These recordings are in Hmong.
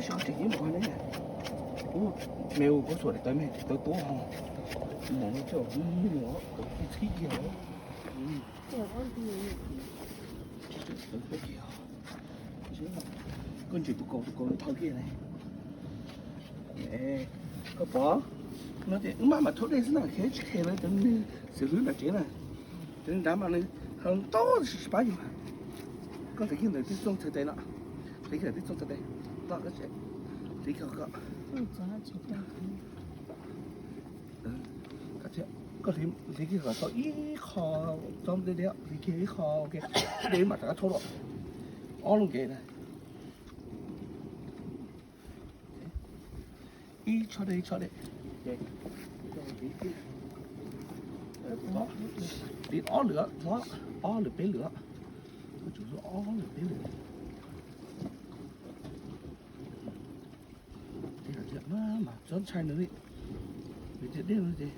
Sab tseem ib npua ne. Ub, me ua kuv xuam daim tawv me tawv tuab ho. Mov no coj mus nug os, tawv txhib kiag os. Tawv tuab kiag os. Koj ntsia tus kaus, tus kaus nws thau kiag ne. Koj pom, no ces wb maj mam thauj dej xwb na, khev tsis khev lawv cov neeg xwm hlwb nram tsev na. Cov neeg nrad mas nws ntau tsis pab yus. Koj nqis kiag ntawm tib txooj txhais tes no, nqis kiag ntawm tib txooj txhais tes, nqis kiag kom, koj hliv kiag kom tau ib qho, txob deb deb, hliv kiag ib qho ua ke, dej mam rov qab thauj dua. Ob lub nkev na. Ib tshob dej, ib tshob dej. Hliv ob lwm, ob lwm peb lwm. Koj tsum hliv ob lwm peb lwm. Maj mam txhob ntshai nws li, vim tias dej no ces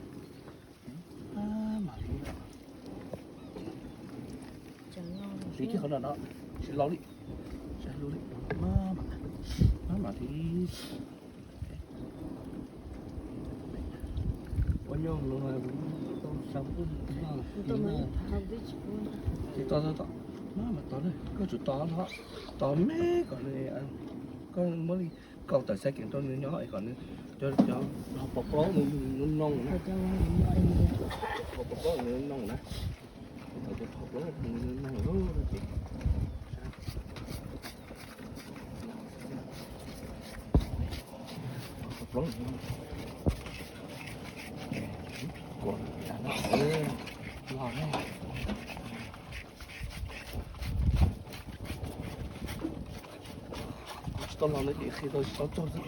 maj mam hliv. Hliv kiag qhov no no, tsis laus li, tsis laus li, maj mam, maj mam hliv. Ua nyuj no, tos, tos, tos, maj mam tos na, koj tsum tos no, tos me kom nws, koj muab li kaus tawm xav kev rau nws nyob es kom nws, cov, cov, pos plaub nws noog na, pos plaub nws noog na, cov pos plaub nws noog ces pos plaub nws noog, kuv los ne. Tsis tau los no ces qhia tau tsis tau txog xwb.